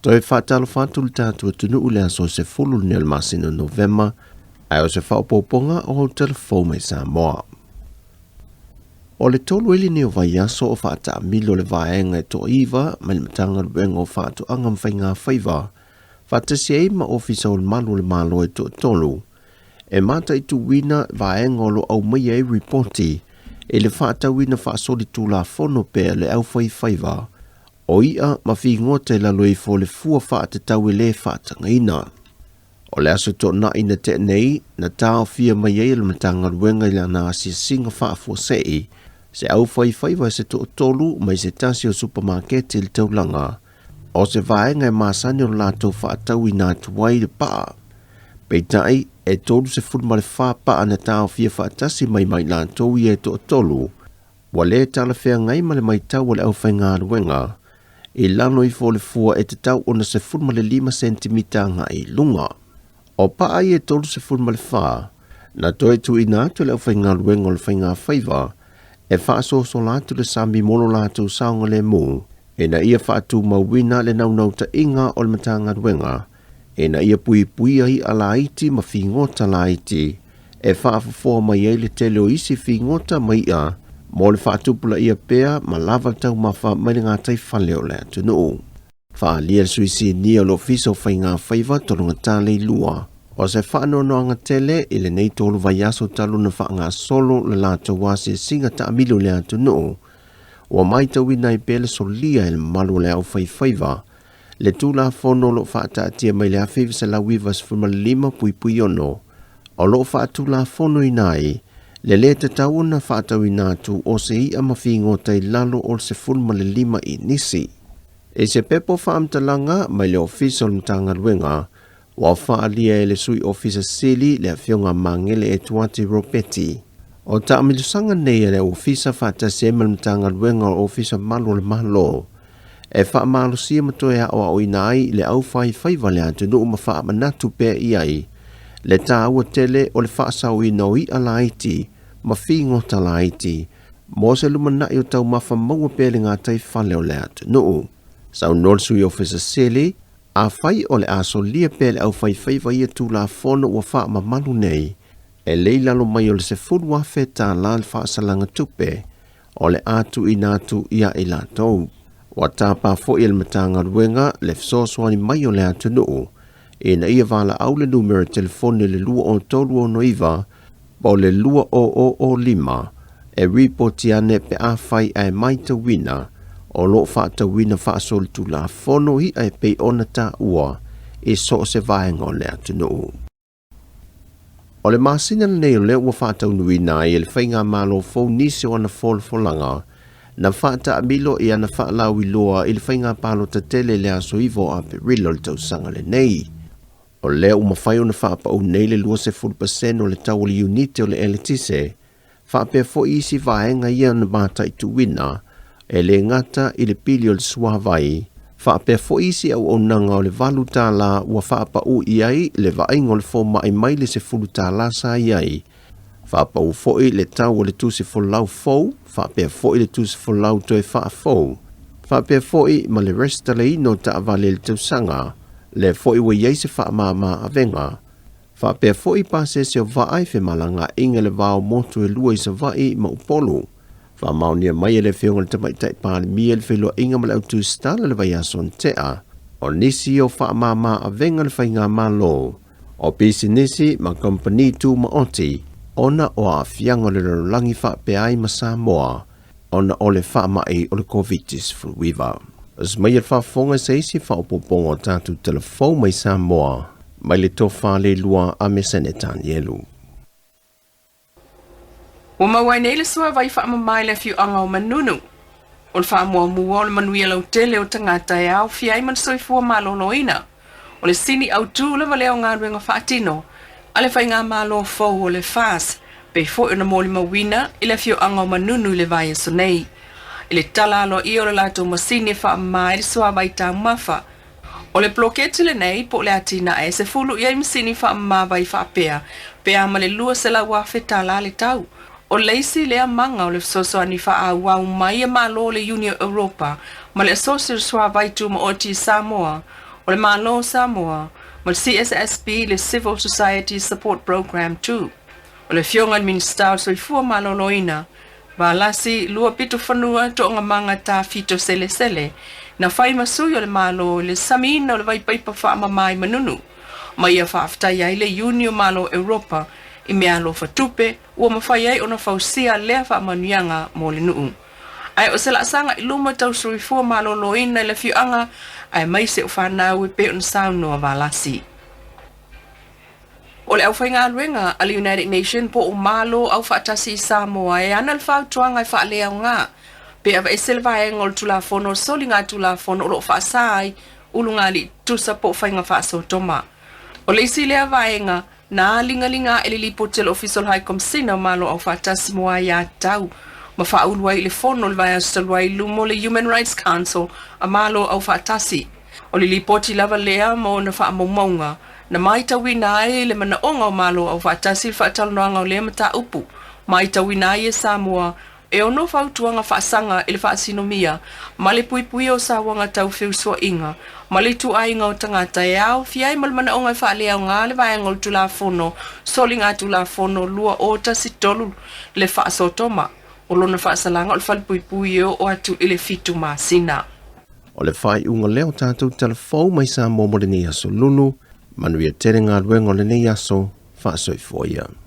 Toe faatalofa atu le tatou atunuu i le aso 10 lenei o le masina o Novema, ae o se faaopoopoga o au tala fou mai Samoa. O le tolu ai lenei o vaiaso o faataamilo le vaega e toaiva mai le Matagaluega o Faatoaga ma Faiga Faiva, faatasi ai ma Ofisa o le Malu o le Malo e toatolu, e mataituina vaega o lo o aumaia ai ripoti i le faatauina faasolitulafono pea le aufaifaiva o i'a ma figota i lalo ifo o le fua faatatau e lē faatagaina. O le aso toonai na tea nei, na taofia mai ai e le Matagaluega i lana asiasiga faafuasei se aufaifaiva se toatolu mai se tasi o supamaketi i le taulaga, o se vaega e masani ona latou faatauina atu ai le paa. Peitai, e 34 paa na taofia faatasi mai ma i latou ia e toatolu, ua lē talafeagai ma le maitau a le aufaigaluega i lalo ifo o le fua e tatau ona 15 sentimita agai i luga. O paa ia e 34, na toe tuuina atu e le aufaigaluega o le faigafaiva e faasoasola atu le sami mo lo latou saogalemu ina ia faatumauina le naunautaiga o le Matagaluega ina ia puipuia i'a laiti ma figota laiti e faafofoa mai ai le tele o isi figota ma i'a mo le faatupulaia pea ma lava le taumafa mai le gataifale o le atunuu. Faaalia le Sui Sinia o le Ofisa o Faiga Faiva Tologata Leilua o se faanoanoaga tele i lenei tolu vaiaso talu ona faagasolo le latou asiasiga taamilo i le atunuu, ua maitauina ai pea le solia e le mamalu o le aufaifaiva le Tulafono o lo o faataatia mai le 1995.6 o lo o faatulafonoina ai le lē tatau ona faatauina atu o se i'a ma figota i lalo o le 15 inisi. I se pepa o faamatalaga mai le Ofisa o le Matagaluega, ua faaalia e le Sui Ofisa Sili le Afioga a Magele Etuati Ropeti. O taamilosaga nei a le Ofisa faatasi ai ma le Matagaluega o Ofisa Malu o le Malo e faamalosia ma toe aoaoina ai le aufaifaiva le atunuu ma faamanatu pea i ai le taua tele o le faasaoina o i'a laiti ma figota laiti mo se lumanai o taumafa maua pea i le gataifale o le atunuu. Saunoa le Sui Ofisa Sili, Afai o le a solia pea le aufaifaiva ia Tulafono ua faamamalu nei, e le i lalo mai o le $10,000 le faasalaga tupe o le a tuuina atu iā i latou. Ua tapa foi e le Matagaluega le fesoasoani mai o le atunuu ina ia valaau le numera telefoni le 2369 po o le 2005 e ripoti ane pe afai ae maitauina o lo o faatauina faasolitulafono i'a e pei ona taua i so o se vaega o le atunuu. O le masina lenei o lea ua faataunuuina ai e le Faigamalo fou nisi o ana folafolaga na faataamilo i ana faalauiloa i le faiga palota tele i le aso 9 o Aperila o le tausaga lenei. O lea ua mafai ona faapau nei le 20% o le tau o le iunite o le eletise, faapea foi isi vaega ia na mataituina, e le gata i le pili o le suavai, faapea foi isi auaunaga o le $8 ua faapau i ai le vaaiga o le fomai mai le $10 sa i ai, faapau foi le tau o le tusi folau fou, faapea foi le tusi folau toe faafou, faapea foi ma le resitalaina o taavale i le tausaga, lea foi ua i ai se faamama avega, faapea foi pasese o vaa i femalagaaiga i le va o motu e lua i Savaii ma Upolu. Faamaonia mai e le Afioga i le Tamaitai Palemia le feiloaiga ma le Au Tusitala i le vaiaso na tea, o nisi o faamama avega le Faigamalo, o pisinisi ma kamupani tumaoti ona o aafiaga o le lalolagi faapea ai ma Samoa ona o le faamai o le Koviti-19. As mai le faafofoga i se isi faaopoopoga o tatou telefou mai Samoa mai le tofa le lua a Mesene Tanielu. Ua maua ai nei le suavai faamama i le afioaga o Manunu. O le faamuamua o le manuia lautele o tagata e aofia ai ma le soifua maloloina. O le sini autu lava lea o galuega faatino a le faigamalo fou o le FAS, pei foi ona molimauina i le afioaga o Manunu i le vaiaso nei. I le tala aloaia o le latou masini e faamama ai le suavai taumafa, O le poloketi lenei po o le atinae e 10 i ai masini faamama vai faapea, pe a ma le $200,000 le tau. O le isi lea maga o le fesoasoani faaauau mai a Malo o le Iuni o Europa ma le Asosi o le Suavai Tumaoti i Samoa. O le Malo o Samoa ma le CSSP le Civil Society Support Programme 2. O le Afioga i le Minisita o le Soifua Maloloina, Valasi Luapitofanua Toogamaga Tafito Selesele, na fai ma sui o le Malo i le samiina o le vaipaipa faamama i Manunu, ma ia faafetai ai le Iuni o Malo Europa i meaalofa tupe ua mafai ai ona fausia lea faamanuiaga mo le nuu. Ae o se laasaga i luma tau soifua maloloina i le afioaga aemaise o fanau e pei ona saunoa Valasi. O le aufaigaluega a le United Nation po o Malo Aufaatasi i Samoa e ana le fautuaga e faaleaoga pe aveese le vaega o le Tulafono o Soligatulafono o lo o faasa ai ulugalii tutusa po o faiga faasotoma. O le isi lea vaega Na ligaliga aʻe le lipoti a le Ofisa o le High Komisina o Malo Aufaatasi mo Aiatatau ma faaulu ai i le fono i le vaiaso talu ai i luma o le Human Rights Council a Malo Aufaatasi. O le lipoti lava lea ma ona faamaumauga na maitauina ai le manaoga o Malo Aufaatasi i le faatalanoaga o lea mataupu. Maitauina ai e Samoa E ono fautuaga faasaga i le faasinomia ma le puipuia o sauaga tau feusuaiga ma le ituaiga o tagata e aofia ai ma le manaoga e faaleaoga le vaega o le Tulafono Soligatulafono 2013 le faasotoma o lona faasalaga o le falepuipui e oo atu i le fitu masina. O le faaiuga lea o tatou tala fou mai Samoa mo lenei aso Lulu. Manuia tele galuega o lenei aso. Faasoifua ia.